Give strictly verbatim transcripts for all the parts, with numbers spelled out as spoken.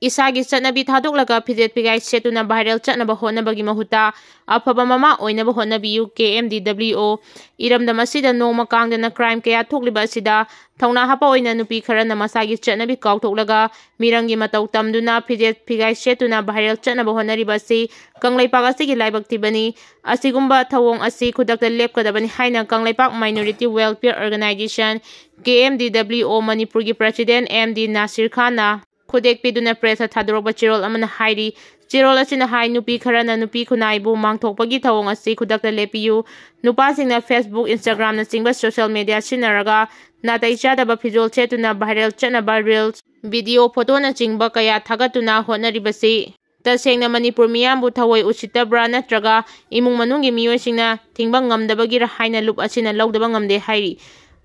ꯏꯁꯥꯒꯤ ꯆꯠꯅꯕꯤ ꯊꯥꯗꯣꯛꯂꯒ ꯐꯤꯖꯦꯠ ꯐꯤꯒꯥꯏ ꯁꯦꯠꯇꯨꯅ viral ꯆꯠꯅꯕ ꯍꯣꯠꯅꯕꯒꯤ ꯃꯍꯨꯠꯇ ꯑꯐꯕ ꯃꯃꯥ ꯑꯣꯏꯅꯕ ꯍꯣꯠꯅꯕꯤꯌꯨ꯫ K M D W O꯫ ꯏꯔꯝꯗꯝ ꯑꯁꯤꯗ ꯅꯣꯡꯃ ꯀꯥꯡꯗꯅ crime ꯀꯌꯥ ꯊꯣꯛꯂꯤꯕ ꯑꯁꯤꯗ ꯊꯧꯅꯥ ꯍꯥꯞꯄ ꯑꯣꯏꯅ ꯅꯨꯄꯤ ꯈꯔꯅ ꯃꯁꯥꯒꯤ ꯆꯠꯅꯕꯤ ꯀꯥꯎꯊꯣꯛꯂꯒ ꯃꯤꯔꯝꯒꯤ ꯃꯇꯧ ꯇꯝꯗꯨꯅ ꯐꯤꯖꯦꯠ ꯐꯤꯒꯥꯏ ꯁꯦꯠꯇꯨꯅ viral ꯆꯠꯅꯕ ꯍꯣꯠꯅꯔꯤꯕ ꯑꯁꯤ ꯀꯪꯂꯩꯄꯥꯛ ꯑꯁꯤꯒꯤ ꯂꯥꯏꯕꯛ ꯊꯤꯕꯅꯤ꯫ ꯑꯁꯤꯒꯨꯝꯕ ꯊꯧꯑꯣꯡ ꯑꯁꯤ ꯈꯨꯗꯛꯇ ꯂꯦꯞꯀꯗꯕꯅꯤ ꯍꯥꯏꯅ Kangleipak Minority Welfare Organisation, K M D W O, ꯃꯅꯤꯄꯨꯔꯒꯤ president M D ꯅꯥꯁꯤꯔ ꯈꯥꯟꯅ ꯈꯨꯗꯦꯛ ꯄꯤꯗꯨꯅ press ꯊꯥꯗꯣꯔꯛꯄ ꯆꯦꯔꯣꯜ ꯑꯃꯅ ꯍꯥꯏꯔꯤ꯫ ꯆꯦꯔꯣꯜ ꯑꯁꯤꯅ ꯍꯥꯏ, ꯅꯨꯄꯤ ꯈꯔꯅ ꯅꯨꯄꯤ ꯈꯨꯟꯅꯥꯏꯕꯨ ꯃꯥꯡꯊꯣꯛꯄꯒꯤ ꯊꯧꯑꯣꯡ ꯑꯁꯤ ꯈꯨꯗꯛꯇ ꯂꯦꯞꯄꯤꯌꯨ꯫ ꯅꯨꯄꯥꯁꯤꯡꯅ Facebook, Instagram ꯅꯆꯤꯡꯕ social media ꯁꯤꯖꯤꯟꯅꯔꯒ ꯅꯥꯇꯩ ꯆꯥꯗꯕ ꯐꯤꯖꯣꯜ ꯁꯦꯠꯇꯨꯅ viral ꯆꯠꯅꯕ reels, video, photo ꯅꯆꯤꯡꯕ ꯀꯌꯥ ꯊꯥꯒꯠꯇꯨꯅ ꯍꯣꯠꯅꯔꯤꯕꯁꯤ ꯇꯁꯦꯡꯅ ꯃꯅꯤꯄꯨꯔ ꯃꯤꯌꯥꯝꯕꯨ ꯊꯑꯣꯏ ꯎꯁꯤꯠꯇꯕ꯭ꯔꯥ ꯅꯠꯇ꯭ꯔꯒ ꯏꯃꯨꯡ ꯃꯅꯨꯡꯒꯤ ꯃꯤꯑꯣꯏꯁꯤꯡꯅ ꯊꯤꯡꯕ ꯉꯝꯗꯕꯒꯤꯔ ꯍꯥꯏꯅ ꯂꯨꯞ ꯑꯁꯤꯅ ꯂꯧꯗꯕ ꯉꯝꯗꯦ ꯍꯥꯏꯔꯤ꯫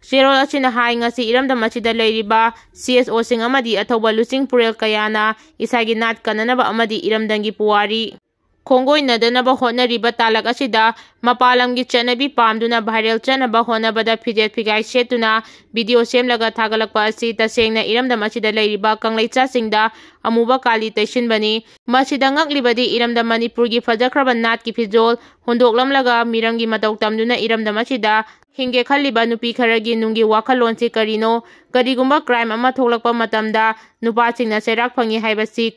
ꯆꯦꯔꯣꯜ ꯑꯁꯤꯅ ꯍꯥꯏ, ꯉꯁꯤ ꯏꯔꯝꯗꯝ ꯑꯁꯤꯗ ꯂꯩꯔꯤꯕ C S O ꯁꯤꯡ ꯑꯃꯗꯤ ꯑꯊꯧꯕ ꯂꯨꯆꯤꯡ ꯄꯨꯔꯦꯜ ꯀꯌꯥꯅ ꯏꯁꯥꯒꯤ ꯅꯥꯠ ꯀꯟꯅꯅꯕ ꯑꯃꯗꯤ ꯏꯔꯝꯗꯝꯒꯤ ꯄꯨꯋꯥꯔꯤ ꯈꯣꯡꯒꯣꯏꯅꯗꯅꯕ ꯍꯣꯠꯅꯔꯤꯕ ꯇꯥꯂꯛ ꯑꯁꯤꯗ ꯃꯄꯥꯟ ꯂꯝꯒꯤ ꯆꯠꯅꯕꯤ ꯄꯥꯝꯗꯨꯅ viral ꯆꯠꯅꯕ ꯍꯣꯠꯅꯕꯗ ꯐꯤꯖꯦꯠ ꯐꯤꯒꯥꯏ ꯁꯦꯠꯇꯨꯅ video ꯁꯦꯝꯂꯒ ꯊꯥꯒꯠꯂꯛꯄ ꯑꯁꯤ ꯇꯁꯦꯡꯅ ꯏꯔꯝꯗꯝ ꯑꯁꯤꯗ ꯂꯩꯔꯤꯕ ꯀꯪꯂꯩꯆꯥꯁꯤꯡꯗ ꯑꯃꯨꯕ ꯀꯥꯂꯤ ꯇꯩꯁꯤꯟꯕꯅꯤ꯫ ꯃꯁꯤꯗ ꯉꯛꯂꯤꯕꯗꯤ ꯏꯔꯝꯗꯝ ꯃꯅꯤꯄꯨꯔꯒꯤ ꯐꯖꯈ꯭ꯔꯕ ꯅꯥꯠꯀꯤ ꯐꯤꯖꯣꯜ ꯍꯨꯟꯗꯣꯛꯂꯝꯂꯒ ꯃꯤꯔꯝꯒꯤ ꯃꯇꯧ ꯇꯝꯗꯨꯅ ꯏꯔꯝꯗꯝ ꯑꯁꯤꯗ ꯍꯤꯡꯒꯦ ꯈꯜꯂꯤꯕ ꯅꯨꯄꯤ ꯈꯔꯒꯤ ꯅꯨꯡꯒꯤ ꯋꯥꯈꯜꯂꯣꯟꯁꯤ ꯀꯔꯤꯅꯣ? ꯀꯔꯤꯒꯨꯝꯕ crime ꯑꯃ ꯊꯣꯛꯂꯛꯄ ꯃꯇꯝꯗ ꯅꯨꯄꯥꯁꯤꯡꯅ ꯆꯩꯔꯥꯛ ꯐꯪꯏ ꯍꯥꯏꯕꯁꯤ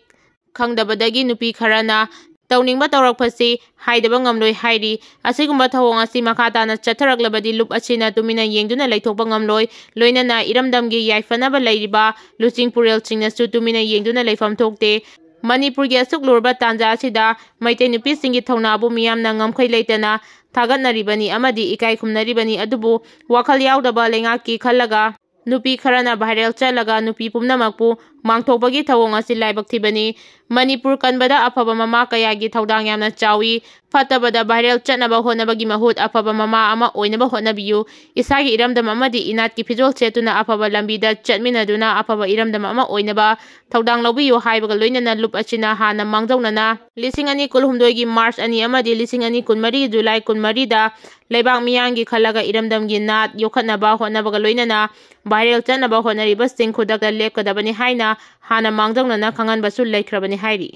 ꯈꯪꯗꯕꯗꯒꯤ ꯅꯨꯄꯤ ꯈꯔꯅ ꯇꯧꯅꯤꯡꯕ ꯇꯧꯔꯛꯄꯁꯤ ꯍꯥꯏꯗꯕ ꯉꯝꯂꯣꯏ ꯍꯥꯏꯔꯤ꯫ ꯑꯁꯤꯒꯨꯝꯕ ꯊꯧꯑꯣꯡ ꯑꯁꯤ ꯃꯈꯥ ꯇꯥꯅ ꯆꯠꯊꯔꯛꯂꯕꯗꯤ ꯂꯨꯞ ꯑꯁꯤꯅ ꯇꯨꯃꯤꯟꯅ ꯌꯦꯡꯗꯨꯅ ꯂꯩꯊꯣꯛꯄ ꯉꯝꯂꯣꯏ꯫ ꯂꯣꯏꯅꯅ ꯏꯔꯝꯗꯝꯒꯤ ꯌꯥꯏꯐꯅꯕ ꯂꯩꯔꯤꯕ ꯂꯨꯆꯤꯡ ꯄꯨꯔꯦꯜꯁꯤꯡꯅꯁꯨ ꯇꯨꯃꯤꯟꯅ ꯌꯦꯡꯗꯨꯅ ꯂꯩꯐꯝ ꯊꯣꯛꯇꯦ꯫ ꯃꯅꯤꯄꯨꯔꯒꯤ ꯑꯁꯨꯛ ꯂꯨꯔꯕ ꯇꯥꯟꯖꯥ ꯑꯁꯤꯗ ꯃꯩꯇꯩ ꯅꯨꯄꯤꯁꯤꯡꯒꯤ ꯊꯧꯅꯥꯕꯨ ꯃꯤꯌꯥꯝꯅ ꯉꯝꯈꯩ ꯂꯩꯇꯅ ꯊꯥꯒꯠꯅꯔꯤꯕꯅꯤ ꯑꯃꯗꯤ ꯏꯀꯥꯏ ꯈꯨꯝꯅꯔꯤꯕꯅꯤ꯫ ꯑꯗꯨꯕꯨ ꯋꯥꯈꯜ ꯌꯥꯎꯗꯕ ꯂꯩꯉꯥꯛꯀꯤ ꯈꯜꯂꯒ ꯅꯨꯄꯤ ꯈꯔꯅ viral ꯆꯠꯂꯒ ꯅꯨꯄꯤ ꯄꯨꯝꯅꯃꯛꯄꯨ ꯃꯥꯡꯊꯣꯛꯄꯒꯤ ꯊꯧꯑꯣꯡ ꯑꯁꯤ ꯂꯥꯏꯕꯛ ꯊꯤꯕꯅꯤ꯫ ꯃꯅꯤꯄꯨꯔ ꯀꯟꯕꯗ ꯑꯐꯕ ꯃꯃꯥ ꯀꯌꯥꯒꯤ ꯊꯧꯗꯥꯡ ꯌꯥꯝꯅ ꯆꯥꯎꯏ꯫ ꯐꯠꯇꯕꯗ viral ꯆꯠꯅꯕ ꯍꯣꯠꯅꯕꯒꯤ ꯃꯍꯨꯠ ꯑꯐꯕ ꯃꯃꯥ ꯑꯃ ꯑꯣꯏꯅꯕ ꯍꯣꯠꯅꯕꯤꯌꯨ꯫ ꯏꯁꯥꯒꯤ ꯏꯔꯝꯗꯝ ꯑꯃꯗꯤ ꯏꯅꯥꯠꯀꯤ ꯐꯤꯖꯣꯜ ꯁꯦꯠꯇꯨꯅ ꯑꯐꯕ ꯂꯝꯕꯤꯗ ꯆꯠꯃꯤꯟꯅꯗꯨꯅ ꯑꯐꯕ ꯏꯔꯝꯗꯝ ꯑꯃ ꯑꯣꯏꯅꯕ ꯊꯧꯗꯥꯡ ꯂꯧꯕꯤꯌꯨ ꯍꯥꯏꯕꯒ ꯂꯣꯏꯅꯅ ꯂꯨꯞ ꯑꯁꯤꯅ ꯍꯥꯟꯅ ꯃꯥꯡꯖꯧꯅꯅ ꯂꯤꯁꯤꯡ ꯑꯅꯤ ꯀꯨꯟꯍꯨꯝꯗꯣꯏꯒꯤ March ꯑꯅꯤ ꯑꯃꯗꯤ ꯂꯤꯁꯤꯡ ꯑꯅꯤ ꯀꯨꯟꯃꯔꯤ July ꯀꯨꯟꯃꯔꯤꯗ ꯂꯩꯕꯥꯛ ꯃꯤꯌꯥꯝꯒꯤ ꯈꯜꯂꯒ ꯏꯔꯝꯗꯝꯒꯤ ꯅꯥꯠ ꯌꯣꯛꯈꯠꯅꯕ ꯍꯣꯠꯅꯕꯒ ꯂꯣꯏꯅꯅ viral ꯆꯠꯅꯕ ꯍꯣꯠꯅꯔꯤꯕꯁꯤꯡ ꯈꯨꯗꯛꯇ ꯂꯦꯞꯀꯗꯕꯅꯤ ꯍꯥꯏꯅ ꯍꯥꯟꯅ ꯃꯥꯡꯖꯧꯅꯅ ꯈꯪꯍꯟꯕꯁꯨ ꯂꯩꯈ꯭ꯔꯕꯅꯤ ꯍꯥꯏꯔꯤ꯫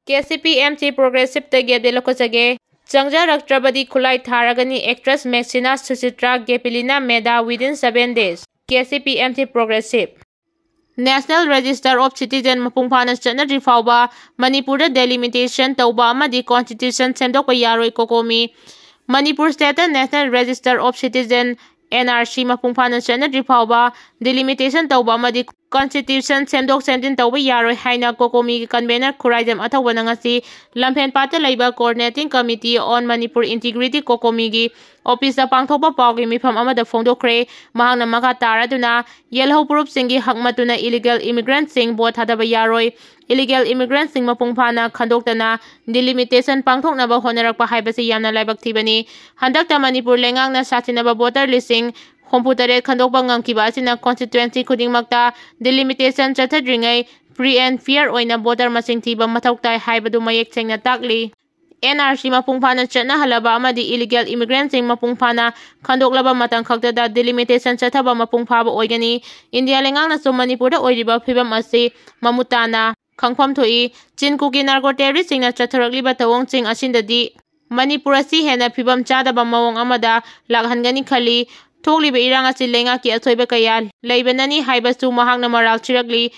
ꯀꯦ ꯁꯤ ꯄꯤ ꯑꯦꯝ ꯁꯤ ꯄ꯭ꯔꯣꯒ꯭ꯔꯦꯁꯤꯞꯇꯒꯤ ꯑꯞꯗꯦꯠ ꯂꯧꯈꯠꯆꯒꯦ꯫ ꯆꯪꯖꯔꯛꯇ꯭ꯔꯕꯗꯤ ꯈꯨꯠꯂꯥꯏ ꯊꯥꯔꯒꯅꯤ꯫ ꯑꯦꯛꯇ꯭ꯔꯦꯁ ꯃꯦꯛꯁꯤꯅꯥ ꯁꯨꯆꯤꯇ꯭ꯔꯥ ꯒꯦꯄꯤꯂꯤꯅꯥ ꯃꯦꯗꯥ within seven days꯫ K C P M C progressive. National Register of Citizen ꯃꯄꯨꯡ ꯐꯥꯅ ꯆꯠꯅꯗ꯭ꯔꯤ ꯐꯥꯎꯕ ꯃꯅꯤꯄꯨꯔꯗ delimitation ꯇꯧꯕ ꯑꯃꯗꯤ constitution ꯁꯦꯝꯗꯣꯛꯄ ꯌꯥꯔꯣꯏ꯫ ꯀꯣꯀꯣꯃꯤ꯫ Manipur stateꯇ National Register of Citizen, N R C ꯃꯄꯨꯡ ꯐꯥꯅ ꯆꯠꯅꯗ꯭ꯔꯤ ꯐꯥꯎꯕ delimitation ꯇꯧꯕ ꯑꯃꯗꯤ constitution ꯁꯦꯝꯗꯣꯛ ꯁꯦꯝꯖꯤꯟ ꯇꯧꯕ ꯌꯥꯔꯣꯏ ꯍꯥꯏꯅ ꯀꯣꯀꯣꯃꯤꯒꯤ convener ꯈꯨꯔꯥꯏꯖꯝ ꯑꯊꯧꯕꯅ ꯉꯁꯤ ꯂꯝꯐꯦꯟꯄꯥꯠꯇ ꯂꯩꯕ Coordinating Committee on Manipur Integrity ꯀꯣꯀꯣꯃꯤꯒꯤ officeꯇ ꯄꯥꯡꯊꯣꯛꯄ ꯄꯥꯎꯒꯤ ꯃꯤꯐꯝ ꯑꯃꯗ ꯐꯣꯡꯗꯣꯛꯈ꯭ꯔꯦ꯫ ꯃꯍꯥꯛꯅ ꯃꯈꯥ ꯇꯥꯔꯗꯨꯅ ꯌꯦꯜꯍꯧ ꯐꯨꯔꯨꯞꯁꯤꯡꯒꯤ ꯍꯛ ꯃꯇꯨꯅ illegal immigrantꯁꯤꯡ vote ꯊꯥꯗꯕ ꯌꯥꯔꯣꯏ꯫ Illegal immigrantꯁꯤꯡ ꯃꯄꯨꯡ ꯐꯥꯅ ꯈꯟꯗꯣꯛꯇꯅ delimitation ꯄꯥꯡꯊꯣꯛꯅꯕ ꯍꯣꯠꯅꯔꯛꯄ ꯍꯥꯏꯕꯁꯤ ꯌꯥꯝꯅ ꯂꯥꯏꯕꯛ ꯊꯤꯕꯅꯤ꯫ ꯍꯟꯗꯛꯇ ꯃꯅꯤꯄꯨꯔ ꯂꯩꯉꯥꯛꯅ ꯁꯥꯊꯤꯅꯕ voter listꯁꯤꯡ ꯍꯨꯝꯐꯨ ꯇꯔꯦꯠ ꯈꯟꯗꯣꯛꯄ ꯉꯝꯈꯤꯕ ꯑꯁꯤꯅ constituency ꯈꯨꯗꯤꯡꯃꯛꯇ delimitation ꯆꯠꯊꯗ꯭ꯔꯤꯉꯩ free and fair ꯑꯣꯏꯅ voter ꯃꯁꯤꯡ ꯊꯤꯕ ꯃꯊꯧ ꯇꯥꯏ ꯍꯥꯏꯕꯗꯨ ꯃꯌꯦꯛ ꯁꯦꯡꯅ ꯇꯥꯛꯂꯤ꯫ N R C ꯃꯄꯨꯡ ꯐꯥꯅ ꯆꯠꯅꯍꯜꯂꯕ ꯑꯃꯗꯤ illegal immigrantꯁꯤꯡ ꯃꯄꯨꯡ ꯐꯥꯅ ꯈꯟꯗꯣꯛꯂꯕ ꯃꯇꯝ ꯈꯛꯇꯗ delimitation ꯆꯠꯊꯕ ꯃꯄꯨꯡ ꯐꯥꯕ ꯑꯣꯏꯒꯅꯤ꯫ ꯏꯟꯗꯤꯌꯥ ꯂꯩꯉꯥꯛꯅꯁꯨ ꯃꯅꯤꯄꯨꯔꯗ ꯑꯣꯏꯔꯤꯕ ꯐꯤꯕꯝ ꯑꯁꯤ ꯃꯃꯨꯠ ꯇꯥꯅ ꯈꯪꯐꯝ ꯊꯣꯛꯏ꯫ ꯆꯤꯟ ꯀꯨꯀꯤ narco terroristꯁꯤꯡꯅ ꯆꯠꯊꯔꯛꯂꯤꯕ ꯊꯧꯑꯣꯡꯁꯤꯡ ꯑꯁꯤꯗꯗꯤ ꯃꯅꯤꯄꯨꯔ ꯑꯁꯤ ꯍꯦꯟꯅ ꯐꯤꯕꯝ ꯆꯥꯗꯕ ꯃꯑꯣꯡ ꯑꯃꯗ ꯂꯥꯛꯍꯟꯒꯅꯤ ꯈꯜꯂꯤ꯫ ꯊꯣꯛꯂꯤꯕ ꯏꯔꯥꯡ ꯑꯁꯤ ꯂꯩꯉꯥꯛꯀꯤ ꯑꯁꯣꯏꯕ ꯀꯌꯥ ꯂꯩꯕꯅꯅꯤ ꯍꯥꯏꯕꯁꯨ ꯃꯍꯥꯛꯅ ꯃꯔꯥꯜ ꯁꯤꯔꯛꯂꯤ꯫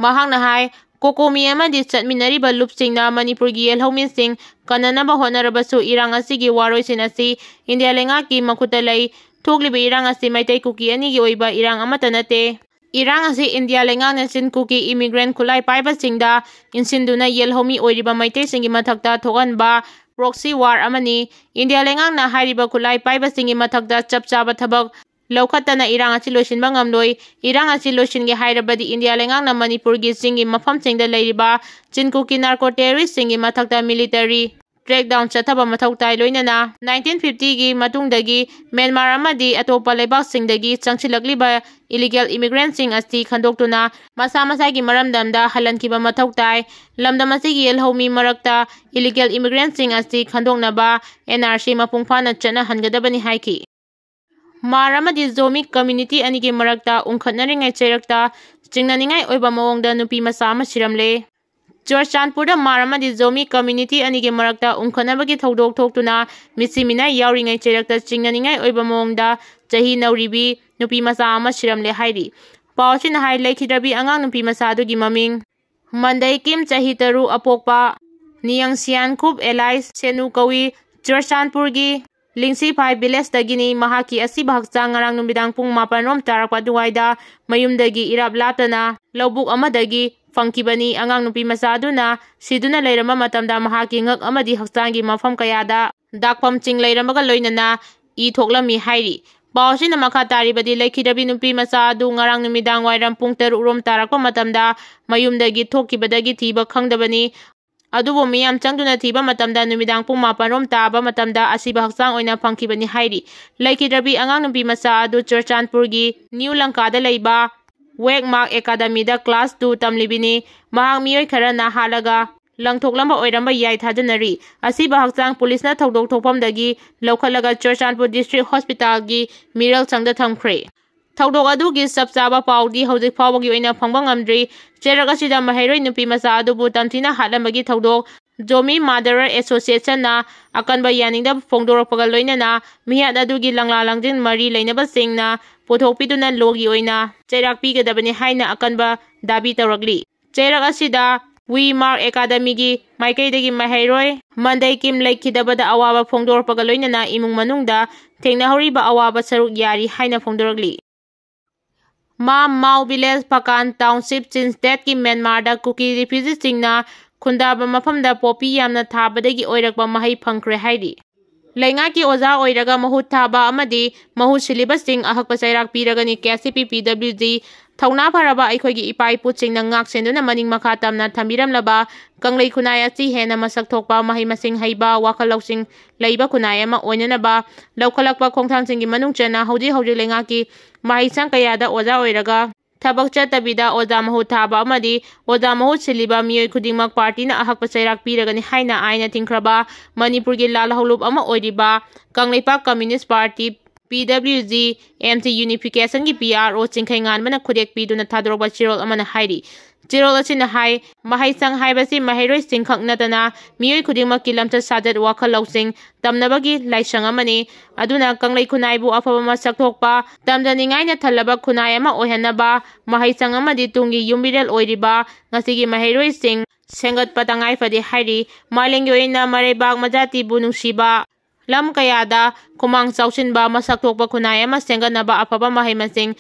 ꯃꯍꯥꯛꯅ ꯍꯥꯏ, ꯀꯣꯀꯣꯃꯤ ꯑꯃꯗꯤ ꯆꯠꯃꯤꯟꯅꯔꯤꯕ ꯂꯨꯞꯁꯤꯡꯅ ꯃꯅꯤꯄꯨꯔꯒꯤ ꯌꯦꯜꯍꯧꯃꯤꯁꯤꯡ ꯀꯟꯅꯅꯕ ꯍꯣꯠꯅꯔꯕꯁꯨ ꯏꯔꯥꯡ ꯑꯁꯤꯒꯤ ꯋꯥꯔꯣꯏꯁꯤꯟ ꯑꯁꯤ ꯏꯟꯗꯤꯌꯥ ꯂꯩꯉꯥꯛꯀꯤ ꯃꯈꯨꯠꯇ ꯂꯩ꯫ ꯊꯣꯛꯂꯤꯕ ꯏꯔꯥꯡ ꯑꯁꯤ ꯃꯩꯇꯩ ꯀꯨꯀꯤ ꯑꯅꯤꯒꯤ ꯑꯣꯏꯕ ꯏꯔꯥꯡ ꯑꯃꯠꯇ ꯅꯠꯇꯦ꯫ ꯏꯔꯥꯡ ꯑꯁꯤ ꯏꯟꯗꯤꯌꯥ ꯂꯩꯉꯥꯛꯅ ꯆꯤꯟ ꯀꯨꯀꯤ immigrant ꯈꯨꯠꯂꯥꯏ ꯄꯥꯏꯕꯁꯤꯡꯗ ꯏꯟꯁꯤꯟꯗꯨꯅ ꯌꯦꯜꯍꯧꯃꯤ ꯑꯣꯏꯔꯤꯕ ꯃꯩꯇꯩꯁꯤꯡꯒꯤ ꯃꯊꯛꯇ ꯊꯣꯛꯍꯟꯕ proxy war ꯑꯃꯅꯤ꯫ ꯏꯟꯗꯤꯌꯥ ꯂꯩꯉꯥꯛꯅ ꯍꯥꯏꯔꯤꯕ ꯈꯨꯠꯂꯥꯏ ꯄꯥꯏꯕꯁꯤꯡꯒꯤ ꯃꯊꯛꯇ ꯆꯞ ꯆꯥꯕ ꯊꯕꯛ ꯂꯧꯈꯠꯇꯅ ꯏꯔꯥꯡ ꯑꯁꯤ ꯂꯣꯏꯁꯤꯟꯕ ꯉꯝꯂꯣꯏ꯫ ꯏꯔꯥꯡ ꯑꯁꯤ ꯂꯣꯏꯁꯤꯟꯒꯦ ꯍꯥꯏꯔꯕꯗꯤ ꯏꯟꯗꯤꯌꯥ ꯂꯩꯉꯥꯛꯅ ꯃꯅꯤꯄꯨꯔꯒꯤ ꯆꯤꯡꯒꯤ ꯃꯐꯝꯁꯤꯡꯗ ꯂꯩꯔꯤꯕ ꯆꯤꯟ ꯀꯨꯀꯤ narco terroristꯁꯤꯡꯒꯤ ꯃꯊꯛꯇ military crackdown ꯆꯠꯊꯕ ꯃꯊꯧ ꯇꯥꯏ꯫ ꯂꯣꯏꯅꯅ nineteen fiftyꯒꯤ ꯃꯇꯨꯡꯗꯒꯤ ꯃ꯭ꯌꯥꯟꯃꯥꯔ ꯑꯃꯗꯤ ꯑꯇꯣꯞꯄ ꯂꯩꯕꯥꯛꯁꯤꯡꯗꯒꯤ ꯆꯪꯁꯤꯜꯂꯛꯂꯤꯕ illegal immigrantꯁꯤꯡ ꯑꯁꯤ ꯈꯟꯗꯣꯛꯇꯨꯅ ꯃꯁꯥ ꯃꯁꯥꯒꯤ ꯃꯔꯝꯗꯝꯗ ꯍꯜꯍꯟꯈꯤꯕ ꯃꯊꯧ ꯇꯥꯏ꯫ ꯂꯝꯗꯝ ꯑꯁꯤꯒꯤ ꯌꯦꯜꯍꯧꯃꯤ ꯃꯔꯛꯇ illegal immigrantꯁꯤꯡ ꯑꯁꯤ ꯈꯟꯗꯣꯛꯅꯕ N R C ꯃꯄꯨꯡ ꯐꯥꯅ ꯆꯠꯅꯍꯟꯒꯗꯕꯅꯤ ꯍꯥꯏꯈꯤ꯫ ꯃꯥꯔ ꯑꯃꯗꯤ ꯖꯣꯃꯤ ꯀꯝꯃ꯭ꯌꯨꯅꯤꯇꯤ ꯑꯅꯤꯒꯤ ꯃꯔꯛꯇ ꯎꯪꯈꯠꯅꯔꯤꯉꯩ ꯆꯩꯔꯛꯇ ꯆꯤꯡꯅꯅꯤꯡꯉꯥꯏ ꯑꯣꯏꯕ ꯃꯑꯣꯡꯗ ꯅꯨꯄꯤ ꯃꯆꯥ ꯑꯃ ꯁꯤꯔꯝꯂꯦ꯫ ꯆꯨꯔꯆꯥꯟꯄꯨꯔꯗ ꯃꯥꯔ ꯑꯃꯗꯤ ꯖꯣꯃꯤ ꯀꯝꯃ꯭ꯌꯨꯅꯤꯇꯤ ꯑꯅꯤꯒꯤ ꯃꯔꯛꯇ ꯎꯪꯈꯠꯅꯕꯒꯤ ꯊꯧꯗꯣꯛ ꯊꯣꯛꯇꯨꯅ ꯃꯤꯁꯤ ꯃꯤꯅꯥꯏ ꯌꯥꯎꯔꯤꯉꯩ ꯆꯩꯔꯛꯇ ꯆꯤꯡꯅꯅꯤꯡꯉꯥꯏ ꯑꯣꯏꯕ ꯃꯑꯣꯡꯗ ꯆꯍꯤ ꯅꯧꯔꯤꯕꯤ ꯅꯨꯄꯤ ꯃꯆꯥ ꯑꯃ ꯁꯤꯔꯝꯂꯦ ꯍꯥꯏꯔꯤ꯫ ꯄꯥꯎ ꯑꯁꯤꯅ ꯍꯥꯏ, ꯂꯩꯈꯤꯗ꯭ꯔꯕꯤ ꯑꯉꯥꯡ ꯅꯨꯄꯤ ꯃꯆꯥ ꯑꯗꯨꯒꯤ ꯃꯃꯤꯡ ꯃꯟꯗꯩ ꯀꯤꯝ, ꯆꯍꯤ ꯇꯔꯨꯛ, ꯑꯄꯣꯛꯄ ꯅꯤꯌꯪ ꯁꯤꯌꯥꯟ ꯀꯨꯞ ꯑꯦꯂꯥꯏꯁ ꯁꯦꯅꯨ ꯀꯧꯏ꯫ ꯆꯨꯔꯆꯥꯟꯄꯨꯔꯒꯤ ꯂꯤꯡꯁꯤꯐꯥꯏ ꯚꯤꯂꯦꯖꯇꯒꯤꯅꯤ꯫ ꯃꯍꯥꯛꯀꯤ ꯑꯁꯤꯕ ꯍꯛꯆꯥꯡ ꯉꯔꯥꯡ ꯅꯨꯃꯤꯗꯥꯡ ꯄꯨꯡ ꯃꯥꯄꯟ ꯔꯣꯝ ꯇꯥꯔꯛꯄ ꯑꯗꯨꯋꯥꯏꯗ ꯃꯌꯨꯝꯗꯒꯤ ꯏꯔꯥꯞ ꯂꯥꯞꯇꯅ ꯂꯧꯕꯨꯛ ꯑꯃꯗꯒꯤ ꯐꯪꯈꯤꯕꯅꯤ꯫ ꯑꯉꯥꯡ ꯅꯨꯄꯤ ꯃꯆꯥ ꯑꯗꯨꯅ ꯁꯤꯗꯨꯅ ꯂꯩꯔꯝꯕ ꯃꯇꯝꯗ ꯃꯍꯥꯛꯀꯤ ꯉꯛ ꯑꯃꯗꯤ ꯍꯛꯆꯥꯡꯒꯤ ꯃꯐꯝ ꯀꯌꯥꯗ ꯗꯥꯛꯐꯝꯁꯤꯡ ꯂꯩꯔꯝꯕꯒ ꯂꯣꯏꯅꯅ ꯏ ꯊꯣꯛꯂꯝꯃꯤ ꯍꯥꯏꯔꯤ꯫ ꯄꯥꯎ ꯑꯁꯤꯅ ꯃꯈꯥ ꯇꯥꯔꯤꯕꯗꯤ, ꯂꯩꯈꯤꯗ꯭ꯔꯕꯤ ꯅꯨꯄꯤ ꯃꯆꯥ ꯑꯗꯨ ꯉꯔꯥꯡ ꯅꯨꯃꯤꯗꯥꯡ ꯋꯥꯏꯔꯝ ꯄꯨꯡ ꯇꯔꯨꯛ ꯔꯣꯝ ꯇꯥꯔꯛꯄ ꯃꯇꯝꯗ ꯃꯌꯨꯝꯗꯒꯤ ꯊꯣꯛꯈꯤꯕꯗꯒꯤ ꯊꯤꯕ ꯈꯪꯗꯕꯅꯤ꯫ ꯑꯗꯨꯕꯨ ꯃꯤꯌꯥꯝ ꯆꯪꯗꯨꯅ ꯊꯤꯕ ꯃꯇꯝꯗ ꯅꯨꯃꯤꯗꯥꯡ ꯄꯨꯡ ꯃꯥꯄꯟ ꯔꯣꯝ ꯇꯥꯕ ꯃꯇꯝꯗ ꯑꯁꯤꯕ ꯍꯛꯆꯥꯡ ꯑꯣꯏꯅ ꯐꯪꯈꯤꯕꯅꯤ ꯍꯥꯏꯔꯤ꯫ ꯂꯩꯈꯤꯗ꯭ꯔꯕꯤ ꯑꯉꯥꯡ ꯅꯨꯄꯤ ꯃꯆꯥ ꯑꯗꯨ ꯆꯨꯔꯆꯥꯟꯄꯨꯔꯒꯤ ꯅ꯭ꯌꯨ ꯂꯪꯀꯥꯗ ꯂꯩꯕ ꯋꯦꯛꯃꯥꯔꯛ ꯑꯦꯀꯥꯗꯃꯤꯗ ꯀ꯭ꯂꯥꯁ ꯇꯨ ꯇꯝꯂꯤꯕꯤꯅꯤ꯫ ꯃꯍꯥꯛ ꯃꯤꯑꯣꯏ ꯈꯔꯅ ꯍꯥꯠꯂꯒ ꯂꯪꯊꯣꯛꯂꯝꯕ ꯑꯣꯏꯔꯝꯕ ꯌꯥꯏ ꯊꯥꯖꯅꯔꯤ꯫ ꯑꯁꯤꯕ ꯍꯛꯆꯥꯡ ꯄꯨꯂꯤꯁꯅ ꯊꯧꯗꯣꯛ ꯊꯣꯛꯐꯝꯗꯒꯤ ꯂꯧꯈꯠꯂꯒ ꯆꯨꯔꯆꯥꯟꯄꯨꯔ ꯗꯤꯁꯇ꯭ꯔꯤꯛ ꯍꯣꯁꯄꯤꯇꯥꯜꯒꯤ ꯃꯤꯔꯦꯜ ꯁꯪꯗ ꯊꯝꯈ꯭ꯔꯦ꯫ ꯊꯧꯗꯣꯛ ꯑꯗꯨꯒꯤ ꯆꯞ ꯆꯥꯕ ꯄꯥꯎꯗꯤ ꯍꯧꯖꯤꯛ ꯐꯥꯎꯕꯒꯤ ꯑꯣꯏꯅ ꯐꯪꯕ ꯉꯝꯗ꯭ꯔꯤ꯫ ꯆꯩꯔꯛ ꯑꯁꯤꯗ ꯃꯍꯩꯔꯣꯏ ꯅꯨꯄꯤ ꯃꯆꯥ ꯑꯗꯨꯕꯨ ꯇꯝꯊꯤꯅ ꯍꯥꯠꯂꯝꯕꯒꯤ ꯊꯧꯗꯣꯛ ꯖꯣꯃꯤ ꯃꯥꯗꯔ ꯑꯦꯁꯣꯁꯤꯌꯦꯁꯟꯅ ꯑꯀꯟꯕ ꯌꯥꯅꯤꯡꯗꯕ ꯐꯣꯡꯗꯣꯔꯛꯄꯒ ꯂꯣꯏꯅꯅ ꯃꯤꯍꯥꯠ ꯑꯗꯨꯒꯤ ꯂꯪꯂꯥ ꯂꯪꯖꯤꯟ ꯃꯔꯤ ꯂꯩꯅꯕꯁꯤꯡꯅ ꯄꯨꯊꯣꯛꯄꯤꯗꯨꯅ ꯂꯣꯒꯤ ꯑꯣꯏꯅ ꯆꯩꯔꯥꯛ ꯄꯤꯒꯗꯕꯅꯤ ꯍꯥꯏꯅ ꯑꯀꯟꯕ ꯗꯥꯕꯤ ꯇꯧꯔꯛꯂꯤ꯫ ꯆꯩꯔꯛ ꯑꯁꯤꯗ ꯋꯦꯛꯃꯥꯔꯛ ꯑꯦꯀꯥꯗꯃꯤꯒꯤ ꯃꯥꯏꯀꯩꯗꯒꯤ ꯃꯍꯩꯔꯣꯏ ꯃꯟꯗꯩ ꯀꯤꯝ ꯂꯩꯈꯤꯗꯕꯗ ꯑꯋꯥꯕ ꯐꯣꯡꯗꯣꯔꯛꯄꯒ ꯂꯣꯏꯅꯅ ꯏꯃꯨꯡ ꯃꯅꯨꯡꯗ ꯊꯦꯡꯅꯍꯧꯔꯤꯕ ꯑꯋꯥꯕ ꯁꯔꯨꯛ ꯌꯥꯔꯤ ꯍꯥꯏꯅ ꯐꯣꯡꯗꯣꯔꯛꯂꯤ꯫ ꯃꯥ ꯃꯥꯎ ꯚꯤꯂꯦꯖ, ꯐꯀꯥꯟ ꯇꯥꯎꯟꯁꯤꯞ, ꯆꯤꯟꯁꯇꯦꯠꯀꯤ ꯃ꯭ꯌꯥꯟꯃꯥꯔꯗ ꯀꯨꯀꯤ ꯔꯤꯐ꯭ꯌꯨꯖꯤꯁꯤꯡꯅ ꯈꯨꯟꯗꯥꯕ ꯃꯐꯝꯗ ꯄꯣꯄꯤ ꯌꯥꯝꯅ ꯊꯥꯕꯗꯒꯤ ꯑꯣꯏꯔꯛꯄ ꯃꯍꯩ ꯐꯪꯈ꯭ꯔꯦ ꯍꯥꯏꯔꯤ꯫ ꯂꯩꯉꯥꯛꯀꯤ ꯑꯣꯖꯥ ꯑꯣꯏꯔꯒ ꯃꯍꯨꯠ ꯊꯥꯕ ꯑꯃꯗꯤ ꯃꯍꯨꯠ ꯁꯤꯜꯂꯤꯕꯁꯤꯡ ꯑꯍꯛꯄ ꯆꯩꯔꯥꯛ ꯄꯤꯔꯒꯅꯤ꯫ ꯀꯦ ꯑꯦꯁ ꯁꯤ ꯄꯤ ꯄꯤ ꯗꯕ꯭ꯂꯤꯎ ꯖꯤ ꯊꯧꯅꯥ ꯐꯔꯕ ꯑꯩꯈꯣꯏꯒꯤ ꯏꯄꯥ ꯏꯄꯨꯁꯤꯡꯅ ꯉꯥꯛ ꯁꯦꯟꯗꯨꯅ ꯃꯅꯤꯡ ꯃꯈꯥ ꯇꯝꯅ ꯊꯝꯕꯤꯔꯝꯂꯕ ꯀꯪꯂꯩ ꯈꯨꯟꯅꯥꯏ ꯑꯁꯤ ꯍꯦꯟꯅ ꯃꯁꯛ ꯊꯣꯛꯄ ꯃꯍꯩ ꯃꯁꯤꯡ ꯍꯩꯕ ꯋꯥꯈꯜ ꯂꯧꯁꯤꯡ ꯂꯩꯕ ꯈꯨꯟꯅꯥꯏ ꯑꯃ ꯑꯣꯏꯅꯅꯕ ꯂꯧꯈꯠꯂꯛꯄ ꯈꯣꯡꯊꯥꯡꯁꯤꯡꯒꯤ ꯃꯅꯨꯡ ꯆꯟꯅ ꯍꯧꯖꯤꯛ ꯍꯧꯖꯤꯛ ꯂꯩꯉꯥꯛꯀꯤ ꯃꯍꯩꯁꯪ ꯀꯌꯥꯗ ꯑꯣꯖꯥ ꯑꯣꯏꯔꯒ ꯊꯕꯛ ꯆꯠꯇꯕꯤꯗ ꯑꯣꯖꯥ ꯃꯍꯨꯠ ꯊꯥꯕ ꯑꯃꯗꯤ ꯑꯣꯖꯥ ꯃꯍꯨꯠ ꯁꯤꯜꯂꯤꯕ ꯃꯤꯑꯣꯏ ꯈꯨꯗꯤꯡꯃꯛ ꯄꯥꯔꯇꯤꯅ ꯑꯍꯛꯄ ꯆꯩꯔꯥꯛ ꯄꯤꯔꯒꯅꯤ ꯍꯥꯏꯅ ꯑꯥꯏꯟꯅ ꯊꯤꯡꯈ꯭ꯔꯕ ꯃꯅꯤꯄꯨꯔꯒꯤ ꯂꯥꯜꯍꯧꯂꯨꯞ ꯑꯃ ꯑꯣꯏꯔꯤꯕ Kangleipak communist party P W G M T Unification ꯒꯤ P R O ꯆꯤꯡꯈꯩ ꯉꯥꯟꯕꯅ ꯈꯨꯗꯦꯛ ꯄꯤꯗꯨꯅ ꯊꯥꯗꯣꯔꯛꯄ ꯆꯦꯔꯣꯜ ꯑꯃꯅ ꯍꯥꯏꯔꯤ꯫ ꯆꯦꯔꯣꯜ ꯑꯁꯤꯅ ꯍꯥꯏ, ꯃꯍꯩꯁꯪ ꯍꯥꯏꯕꯁꯤ ꯃꯍꯩꯔꯣꯏꯁꯤꯡ ꯈꯛ ꯅꯠꯇꯅ ꯃꯤꯑꯣꯏ ꯈꯨꯗꯤꯡꯃꯛꯀꯤ ꯂꯝꯆꯠ ꯁꯥꯖꯠ, ꯋꯥꯈꯜ ꯂꯧꯁꯤꯡ ꯇꯝꯅꯕꯒꯤ ꯂꯥꯏꯁꯪ ꯑꯃꯅꯤ꯫ ꯑꯗꯨꯅ ꯀꯪꯂꯩ ꯈꯨꯟꯅꯥꯏꯕꯨ ꯑꯐꯕ ꯃꯁꯛ ꯊꯣꯛꯄ, ꯇꯝꯖꯅꯤꯡꯉꯥꯏꯅ ꯊꯜꯂꯕ ꯈꯨꯟꯅꯥꯏ ꯑꯃ ꯑꯣꯏꯍꯟꯅꯕ ꯃꯍꯩꯁꯪ ꯑꯃꯗꯤ ꯇꯨꯡꯒꯤ ꯌꯨꯝꯕꯤꯔꯦꯜ ꯑꯣꯏꯔꯤꯕ ꯉꯁꯤꯒꯤ ꯃꯍꯩꯔꯣꯏꯁꯤꯡ ꯁꯦꯝꯒꯠꯄ ꯇꯉꯥꯏ ꯐꯗꯦ ꯍꯥꯏꯔꯤ꯫ ꯃꯥꯂꯦꯝꯒꯤ ꯑꯣꯏꯅ ꯃꯔꯩꯕꯥꯛ ꯃꯖꯥꯇꯤꯕꯨ ꯅꯨꯡꯁꯤꯕ, ꯂꯝ ꯀꯌꯥꯗ ꯈꯨꯃꯥꯡ ꯆꯥꯎꯁꯤꯟꯕ, ꯃꯁꯛ ꯊꯣꯛꯄ ꯈꯨꯟꯅꯥꯏ ꯑꯃ ꯁꯦꯝꯒꯠꯅꯕ ꯑꯐꯕ ꯃꯍꯩ ꯃꯁꯤꯡ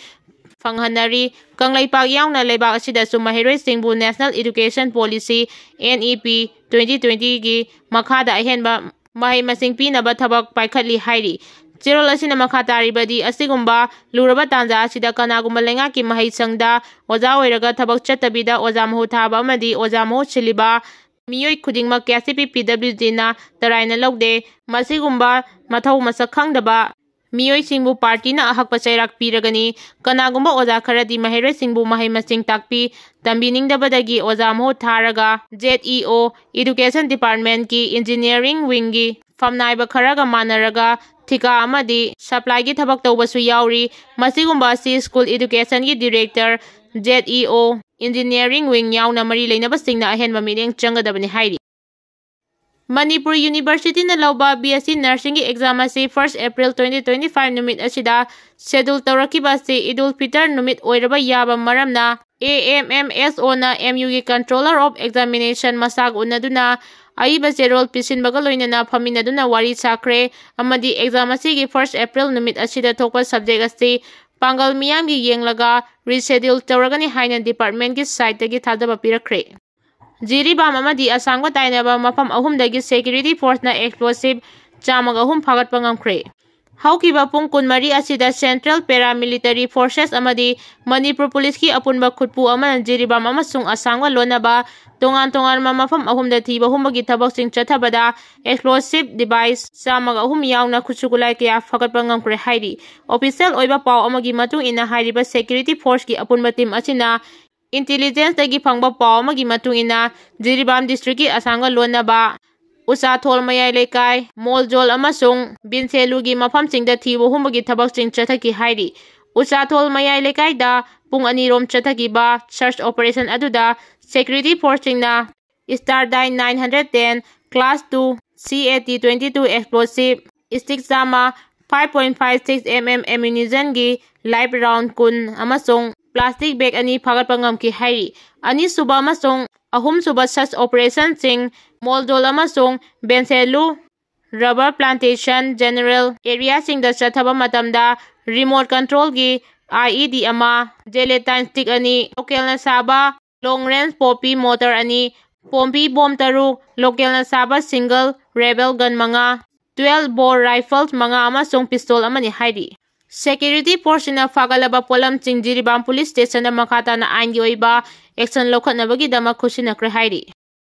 ꯐꯪꯍꯟꯅꯔꯤ꯫ ꯀꯪꯂꯩꯄꯥꯛ ꯌꯥꯎꯅ ꯂꯩꯕꯥꯛ ꯑꯁꯤꯗꯁꯨ ꯃꯍꯩꯔꯣꯏꯁꯤꯡꯕꯨ National Education Policy, N E P, twenty twenty ꯒꯤ ꯃꯈꯥꯗ ꯑꯍꯦꯟꯕ ꯃꯍꯩ ꯃꯁꯤꯡ ꯄꯤꯅꯕ ꯊꯕꯛ ꯄꯥꯏꯈꯠꯂꯤ ꯍꯥꯏꯔꯤ꯫ ꯆꯦꯔꯣꯜ ꯑꯁꯤꯅ ꯃꯈꯥ ꯇꯥꯔꯤꯕꯗꯤ, ꯑꯁꯤꯒꯨꯝꯕ ꯂꯨꯔꯕ ꯇꯥꯟꯖꯥ ꯑꯁꯤꯗ ꯀꯅꯥꯒꯨꯝꯕ ꯂꯩꯉꯥꯛꯀꯤ ꯃꯍꯩꯁꯪꯗ ꯑꯣꯖꯥ ꯑꯣꯏꯔꯒ ꯊꯕꯛ ꯆꯠꯇꯕꯤꯗ ꯑꯣꯖꯥ ꯃꯍꯨꯠ ꯊꯥꯕ ꯑꯃꯗꯤ ꯑꯣꯖꯥ ꯃꯍꯨꯠ ꯁꯤꯜꯂꯤꯕ ꯃꯤꯑꯣꯏ ꯈꯨꯗꯤꯡꯃꯛ K S P P W G ꯅ ꯇꯔꯥꯏꯅ ꯂꯧꯗꯦ꯫ ꯃꯁꯤꯒꯨꯝꯕ ꯃꯊꯧ ꯃꯁꯛ ꯈꯪꯗꯕ ꯃꯤꯑꯣꯏꯁꯤꯡꯕꯨ ꯄꯥꯔꯇꯤꯅ ꯑꯍꯛꯄ ꯆꯩꯔꯥꯛ ꯄꯤꯔꯒꯅꯤ꯫ ꯀꯅꯥꯒꯨꯝꯕ ꯑꯣꯖꯥ ꯈꯔꯗꯤ ꯃꯍꯩꯔꯣꯏꯁꯤꯡꯕꯨ ꯃꯍꯩ ꯃꯁꯤꯡ ꯇꯥꯛꯄꯤ ꯇꯝꯕꯤꯅꯤꯡꯗꯕꯗꯒꯤ ꯑꯣꯖꯥ ꯃꯍꯨꯠ ꯊꯥꯔꯒ Z E O, Education Department ꯀꯤ Engineering Wing ꯒꯤ ꯐꯝꯅꯥꯏꯕ ꯈꯔꯒ ꯃꯥꯟꯅꯔꯒ ꯊꯤꯀꯥ ꯑꯃꯗꯤ supply ꯒꯤ ꯊꯕꯛ ꯇꯧꯕꯁꯨ ꯌꯥꯎꯔꯤ꯫ ꯃꯁꯤꯒꯨꯝꯕ ꯑꯁꯤ School Education ꯒꯤ Director, Z E O, Engineering Wing ꯌꯥꯎꯅ ꯃꯔꯤ ꯂꯩꯅꯕꯁꯤꯡꯅ ꯑꯍꯦꯟꯕ ꯃꯤꯠꯌꯦꯡ ꯆꯪꯒꯗꯕꯅꯤ ꯍꯥꯏꯔꯤ꯫ ꯃꯅꯤꯄꯨꯔ University ꯅ ꯂꯧꯕ B S C Nursing ꯒꯤ exam ꯑꯁꯤ first April twenty twenty-five ꯅꯨꯃꯤꯠ ꯑꯁꯤꯗ schedule ꯇꯧꯔꯛꯈꯤꯕ ꯑꯁꯤ ꯏꯗꯨꯜ ꯐꯤꯇꯔ ꯅꯨꯃꯤꯠ ꯑꯣꯏꯔꯕ ꯌꯥꯕ ꯃꯔꯝꯅ, A M M S O ꯅ M U ꯒꯤ Controller of Examination ꯃꯁꯥꯒ ꯎꯅꯗꯨꯅ ꯑꯏꯕ ꯆꯦꯔꯣꯜ ꯄꯤꯁꯤꯟꯕꯒ ꯂꯣꯏꯅꯅ ꯐꯝꯃꯤꯟꯅꯗꯨꯅ ꯋꯥꯔꯤ ꯁꯥꯈ꯭ꯔꯦ ꯑꯃꯗꯤ exam ꯑꯁꯤꯒꯤ first April ꯅꯨꯃꯤꯠ ꯑꯁꯤꯗ ꯊꯣꯛꯄ subject ꯑꯁꯤ ꯄꯥꯡꯒꯜ ꯃꯤꯌꯥꯝꯒꯤ ꯌꯦꯡꯂꯒ reschedule ꯇꯧꯔꯒꯅꯤ ꯍꯥꯏꯅ department ꯀꯤ site ꯇꯒꯤ ꯊꯥꯖꯕ ꯄꯤꯔꯛꯈ꯭ꯔꯦ꯫ ꯖꯤꯔꯤꯕꯥꯝ ꯑꯃꯗꯤ ꯑꯁꯥꯡꯕ ꯇꯥꯏꯅꯕ ꯃꯐꯝ ꯑꯍꯨꯝꯗꯒꯤ security force ꯅ explosive ꯆꯥꯝꯃꯒ ꯑꯍꯨꯝ ꯐꯥꯒꯠꯄ ꯉꯝꯈ꯭ꯔꯦ꯫ ꯍꯧꯈꯤꯕ ꯄꯨꯡ ꯀꯨꯟꯃꯔꯤ ꯑꯁꯤꯗ Central Paramilitary Forces ꯑꯃꯗꯤ ꯃꯅꯤꯄꯨꯔ Police ꯀꯤ ꯑꯄꯨꯟꯕ ꯈꯨꯠꯄꯨ ꯑꯃꯅ ꯖꯤꯔꯤꯕꯥꯝ ꯑꯃꯁꯨꯡ ꯑꯁꯥꯡꯕ ꯂꯣꯟꯅꯕ ꯇꯣꯉꯥꯟ ꯇꯣꯉꯥꯟꯕ ꯃꯐꯝ ꯑꯍꯨꯝꯗ ꯊꯤꯕ ꯍꯨꯝꯕꯒꯤ ꯊꯕꯛꯁꯤꯡ ꯆꯠꯊꯕꯗ explosive device ꯆꯥꯝꯃꯒ ꯑꯍꯨꯝ ꯌꯥꯎꯅ ꯈꯨꯠꯁꯨ ꯈꯨꯠꯂꯥꯏ ꯀꯌꯥ ꯐꯒꯠꯄ ꯉꯝꯈ꯭ꯔꯦ ꯍꯥꯏꯔꯤ꯫ Official ꯑꯣꯏꯕ ꯄꯥꯎ ꯑꯃꯒꯤ ꯃꯇꯨꯡ ꯏꯟꯅ, ꯍꯥꯏꯔꯤꯕ security force ꯀꯤ ꯑꯄꯨꯟꯕ team ꯑꯁꯤꯅ intelligence ꯇꯒꯤ ꯐꯪꯕ ꯄꯥꯎ ꯑꯃꯒꯤ ꯃꯇꯨꯡ ꯏꯟꯅ, ꯖꯤꯔꯤꯕꯥꯝ district ꯀꯤ ꯑꯁꯥꯡꯕ ꯂꯣꯟꯅꯕ ꯎꯆꯥꯊꯣꯜ ꯃꯌꯥꯏ ꯂꯩꯀꯥꯏ, ꯃꯣꯜꯖꯣꯜ ꯑꯃꯁꯨꯡ ꯕꯤꯟꯁꯦꯂꯨꯒꯤ ꯃꯐꯝꯁꯤꯡꯗ ꯊꯤꯕ ꯍꯨꯝꯕꯒꯤ ꯊꯕꯛꯁꯤꯡ ꯆꯠꯊꯈꯤ ꯍꯥꯏꯔꯤ꯫ ꯎꯆꯥꯊꯣꯜ ꯃꯌꯥꯏ ꯂꯩꯀꯥꯏꯗ ꯄꯨꯡ ꯑꯅꯤꯔꯣꯝ ꯆꯠꯊꯈꯤꯕ search operation ꯑꯗꯨꯗ security forceꯁꯤꯡꯅ Stardyne nine hundred ten, class two, C A T twenty two explosive, stick ꯆꯥꯝꯃ, five point five six M M ammunitionꯒꯤ live round ꯀꯨꯟ ꯑꯃꯁꯨꯡ plastic bag ꯑꯅꯤ ꯐꯥꯒꯠꯄ ꯉꯝꯈꯤ ꯍꯥꯏꯔꯤ꯫ ꯑꯅꯤꯁꯨꯕ ꯑꯃꯁꯨꯡ ꯑꯍꯨꯝꯁꯨꯕ search operationꯁꯤꯡ ꯃꯣꯜꯖꯣꯜ ꯑꯃꯁꯨꯡ ꯕꯦꯟꯁꯦꯂꯨ rubber plantation general areaꯁꯤꯡꯗ ꯆꯠꯊꯕ ꯃꯇꯝꯗ remote controlꯒꯤ I E D ꯑꯃ, gelatine stick ꯑꯅꯤ, localꯅ ꯁꯥꯕ long range poppy mortar ꯑꯅꯤ, poppy bomb ꯇꯔꯨꯛ, localꯅ ꯁꯥꯕ single barrel gun ꯃꯉꯥ, twelve bore rifles ꯃꯉꯥ ꯑꯃꯁꯨꯡ pistol ꯑꯃꯅꯤ ꯍꯥꯏꯔꯤ꯫ Security forceꯁꯤꯡꯅ ꯐꯥꯒꯠꯂꯕ ꯄꯣꯠꯂꯝꯁꯤꯡ ꯖꯤꯔꯤꯕꯥꯝ police stationꯗ ꯃꯈꯥ ꯇꯥꯅ ꯑꯥꯏꯟꯒꯤ ꯑꯣꯏꯕ action ꯂꯧꯈꯠꯅꯕꯒꯤꯗꯃꯛ ꯈꯨꯠꯁꯤꯟꯅꯈ꯭ꯔꯦ ꯍꯥꯏꯔꯤ꯫